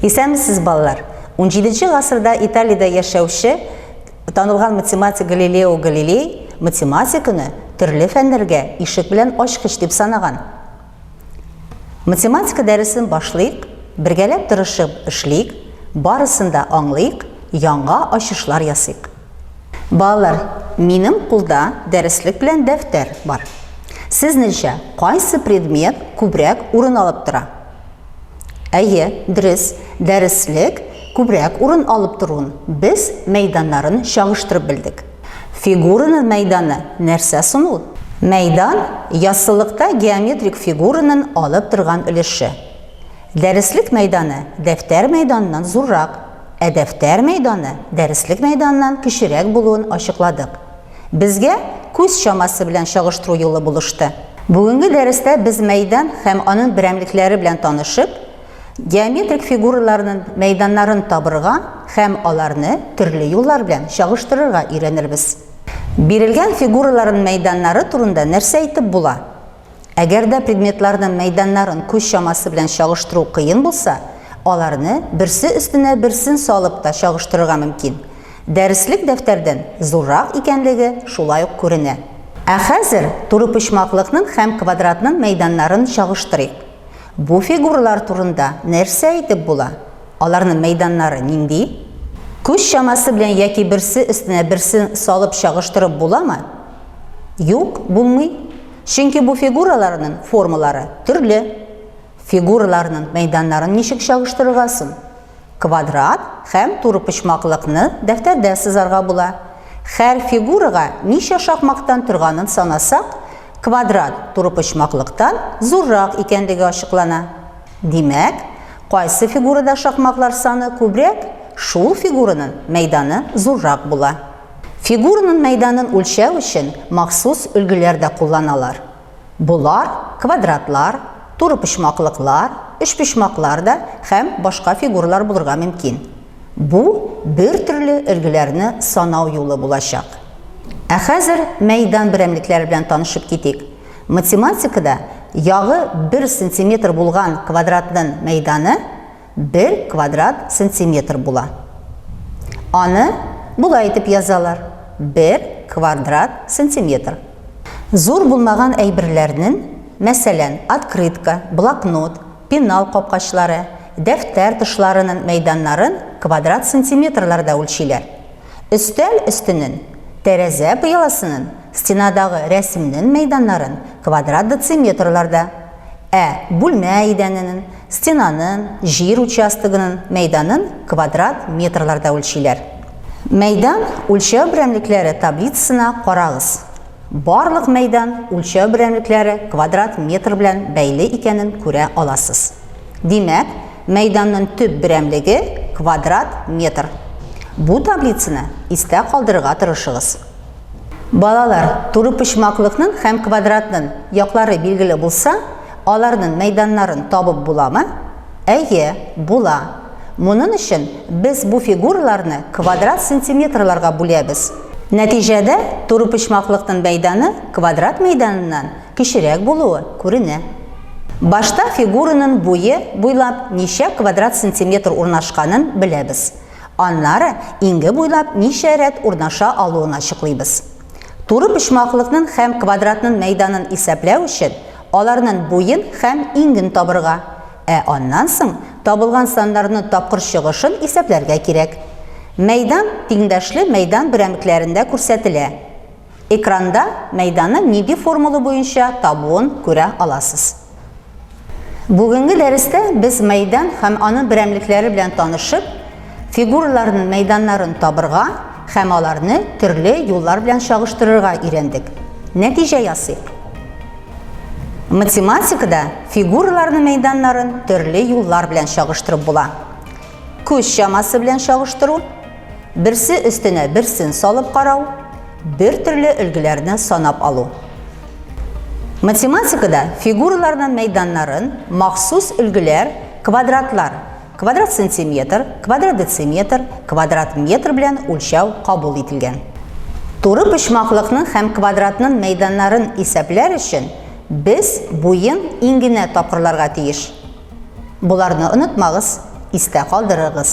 Исәнмесез, балалар! Унҗиденче гасырда Италиядә яшәүче танылган математик Галилео Галилей математиканы төрле фәннәргә ишек белән ачкыч дип санаган. Математика дәресен башлыйк, бергәләп тырышып эшлик, барысын да аңлыйк, яңа ачышлар ясыйк. Балалар, минем кулда дәреслек белән дәфтәр бар. Сезнеңчә, кайсы предмет күбрәк урын алып тора? Әйе, дөрес, дәреслек күбрәк урын алып торуын без мәйданнарын чагыштырып белдек. Фигуранын мәйданы нәрсә сон ул? Мәйдан, яссылыкта геометрик фигуранын алып торган өлеше. Дәреслек мәйданы дәфтәр мәйданыннан зуррак, ә дәфтәр мәйданы дәреслек мәйданыннан кечерәк булуын ачыкладык. Безгә күз чамасы белән чагыштыру юлы булышты. Бүгенге дәрестә без мәйдан һәм анын берәмлекләре белән танышып, геометрик фигураларнын мәйданнарын табырга һәм аларны төрле юллар белән чагыштырырга өйрәнербез. Бирелгән фигураларын мәйданнары турында нәрсә әйтеп була? Әгәр дә предметларның мәйданнарын күз чамасы белән чагыштыру кыен булса, аларны берсе өстенә берсен салып та чагыштырырга мөмкин. Дәреслек дәфтәрдән зуррак икәнлеге шулай ук күренә. Ә хәзер турыпочмаклыкның һәм квадратның мәйданнарын чагыштырыйк. Бу фигуралар турында нәрсә әйтеп була? Аларның мәйданнары нинди? Күз чамасы белән яки берсе өстенә берсен салып чагыштырып буламы? Юк, булмый. Чөнки бу фигураларның формалары төрле. Фигураларның мәйданнарын ничек чагыштырырга соң? Квадрат һәм турыпочмаклыкны дәфтәрдә сызарга була. Һәр фигурага ничә шакмактан торганын санасак, квадрат турыпочмаклыктан зуррак икәнлеге ачыклана. Димәк, кайсы фигурада шакмаклар саны күбрәк, шул фигуранын мәйданы зуррак була. Фигуранын мәйданын үлчәү өчен махсус өлгеләр дә кулланалар. Болар, квадратлар, турыпочмаклыклар, өчпочмаклар да һәм башка фигуралар булырга мөмкин. Бу бертөрле өлгеләрне санау юлы булачак. Ә хәзер мәйдан берәмлекләре белән танышып китик. Математикада ягы бер сантиметр булган квадратның мәйданы бер квадрат сантиметр була. Аны болай итеп язалар, бер квадрат сантиметр. Зур булмаган әйберләрнен, мәсәлән, открытка, блокнот, пенал капкачлары, дәфтәр тышларынын мәйданнарын квадрат сантиметрларда үлчиләр. Өстәл өстенен, тәрәзә пыяласынын, стенадагы рәсемнен мәйданнарын квадрат дециметрларда, Ә бүлмә идәненең, стенанын, җир участогының мәйданын квадрат метрларда үлчиләр. Мәйдан үлчәү берәмлекләре таблицасына карагыз. Барлык мәйдан үлчәү берәмлекләре квадрат метр белән бәйле икәнен күрә аласыз. Димәк, мәйданның төп берәмлеге квадрат метр. Бу таблицаны истә калдырырга тырышыгыз. Балалар, турыпочмаклыкның һәм квадратның яклары билгеле булса, аларның мәйданнарын табып буламы? Әйе, була. Монын өчен без бу фигураларны квадрат сантиметрларга бүләбез. Нәтиҗәдә, турыпочмаклыкның мәйданы квадрат мәйданыннан кечерәк булуы күренә. Башта фигуранын буе буйлап ничә квадрат сантиметр урнашканын беләбез. Аннары иңге буйлап ничә рәт урнаша алуын ачыклыйбыз. Туры почмаклыкның һәм квадратның мәйданын исәпләү өчен аларның буен һәм иңген табырга, ә аннан соң табылган саннарның тапкыр чыгышын исәпләргә кирәк. Мәйдан тиңдәшле мәйдан берәмлекләрендә күрсәтелә. Экранда мәйданны нинди формула буенча табуын күрә аласыз. Бүгенге дәрестә без мәйдан һәм аның берәмлекләре белән танышып, фигураларның мәйданнарын табырга һәм аларны төрле юллар белән чагыштырырга өйрәндек. Нәтиҗә ясыйк. Математикада фигураларның мәйданнарын төрле юллар белән чагыштырып була. Күз чамасы белән чагыштыру, берсе өстенә берсен салып карау, бер төрле өлгеләрне санап алу. Математикада фигураларның мәйданнарын махсус өлгеләр, квадратлар, квадрат сантиметр, квадрат дециметр, квадрат метр белән үлчәү кабул ителгән. Туры почмаклыкның һәм квадратның мәйданнарын исәпләр өчен без буен иңгенә тапкырларга тиеш. Боларны онытмагыз, Истә калдырыгыз.